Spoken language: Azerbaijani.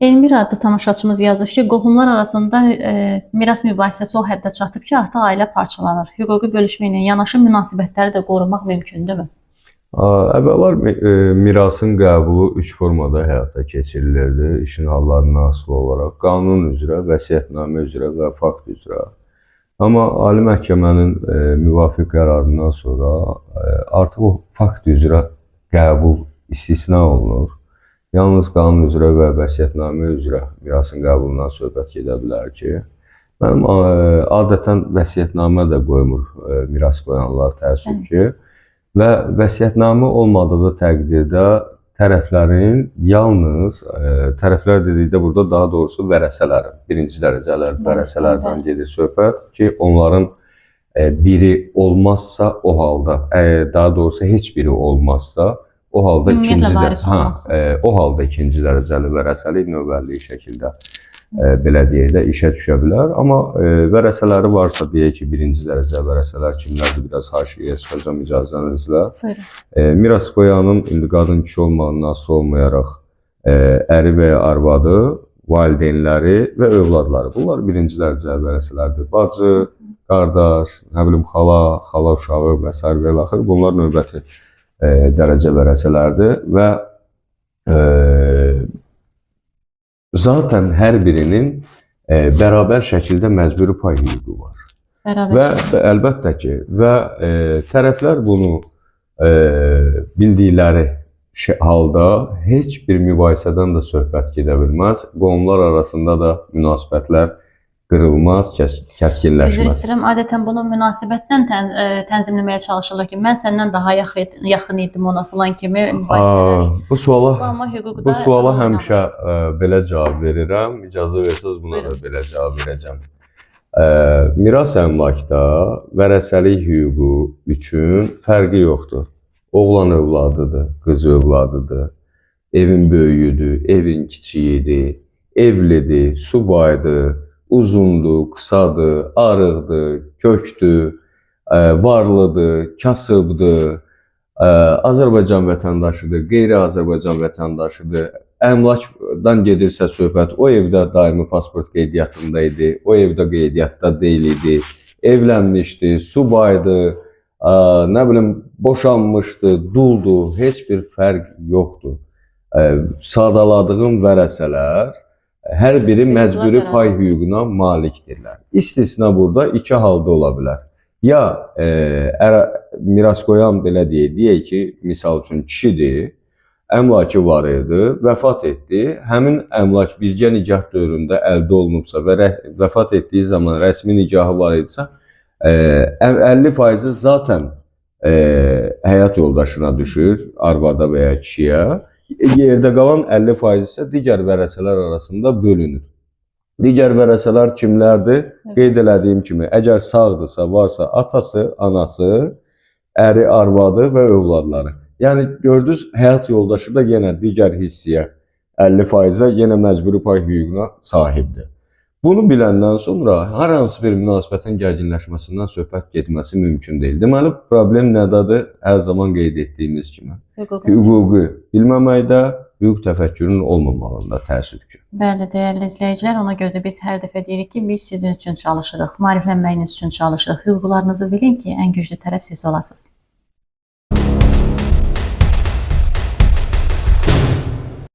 Elmir adlı tamaşaçımız yazır ki, qohumlar arasında miras mübahisəsi o həddə çatıb ki, artıq ailə parçalanır. Hüquqi bölüşmə ilə yanaşı münasibətləri də qorumaq mümkündürmü? Əvvəllər mirasın qəbulu üç formada həyata keçirilirdi, işin hallarından asılı olaraq: qanun üzrə, vəsiyyətnamə üzrə və fakt üzrə. Amma Ali Məhkəmənin müvafiq qərarından sonra artıq o fakt üzrə qəbul istisna olunur. Yalnız qanun üzrə və vəsiyyətnamə üzrə mirasın qəbulundan söhbət gedə bilər ki, mənim adətən vəsiyyətnamə də qoymur miras qoyanlar, təəssüf ki. Və vəsiyyətnamə olmadığı təqdirdə tərəflərin yalnız, tərəflər dedikdə burada daha doğrusu vərəsələrin, birinci dərəcəli vərəsələrdən gedir söhbət ki, onların biri olmazsa o halda, daha doğrusu heç biri olmazsa, o halda o halda ikinci dərəcəli vərəsəlik növbəlik şəkildə belə deyək də işə düşə bilər. Amma vərəsələri varsa, deyək ki, birinci dərəcə vərəsələr kimlərdir, biraz haşiyə çıxacağam icazənizlə. Miras qoyanın indi qadın kişi olmağından asılı olmayaraq əri və ya arvadı, valideynləri və övladları. Bunlar birinci dərəcə vərəsələrdir. Bacı, qardaş, nə bilim xala, xala uşağı və sair və ilaxır. Bunlar növbəti dərəcə vərəsələrdir və zaten hər birinin bərabər şəkildə məcburi pay hüququ var. Bərabər. Və əlbəttə ki, və tərəflər bunu bildikləri halda heç bir mübahisədən də söhbət gedə bilməz. Qohumlar arasında da münasibətlər qırılmaz, kəskinləşməz. Üzr istəyirəm, adətən bunu münasibətlə tənzimləməyə çalışırlar ki, mən səndən daha yaxın idim ona filan kimi mübahisələr. Bu suala həmişə belə cavab verirəm. İcazə versiniz, buna da belə cavab verəcəm. Miras əmlakda vərəsəlik hüququ üçün fərqi yoxdur. Oğlan övladıdır, qız övladıdır, evin böyüyüdür, evin kiçiyidir, evlidir, subaydır, uzundur, qısadır, arıqdır, kökdür, varlıdır, kasıbdır, Azərbaycan vətəndaşıdır, qeyri-Azərbaycan vətəndaşıdır. Əmlakdan gedirsə söhbət, o evdə daimi pasport qeydiyyatında idi, o evdə qeydiyyatda deyil idi, evlənmişdi, subaydı, nə bilim, boşanmışdı, duldu, heç bir fərq yoxdur. Sadaladığım vərəsələr hər biri məcburi pay hüququna malikdirlər. İstisna burada iki halda ola bilər. Ya miras qoyan belə deyək ki, misal üçün kişidir, əmlakı var idi, vəfat etdi. Həmin əmlak birgə nikah dövründə əldə olunubsa və vəfat etdiyi zaman rəsmi nikahı var idisə, 50% zaten həyat yoldaşına düşür, arvada və ya kişiyə. Yerdə qalan 50% isə digər vərəsələr arasında bölünür. Digər vərəsələr kimlərdir? Qeyd elədiyim kimi, əgər sağdırsa, varsa atası, anası, əri, arvadı və övladları. Yəni gördünüz, həyat yoldaşı da yenə digər hissəyə 50%-ə yenə məcburi pay hüququna sahibdir. Bunu biləndən sonra hər hansı bir münasibətin gərginləşməsindən söhbət getməsi mümkün deyil. Deməli, problem nədədir? Hər zaman qeyd etdiyimiz kimi. Hüquqi bilməməkdə, hüquq təfəkkürünün olmamalında, təəssüf ki. Bəli, dəyərli izləyicilər, ona görə də biz hər dəfə deyirik ki, biz sizin üçün çalışırıq, maariflənməyiniz üçün çalışırıq. Hüquqlarınızı bilin ki, ən güclü tərəf siz olasınız.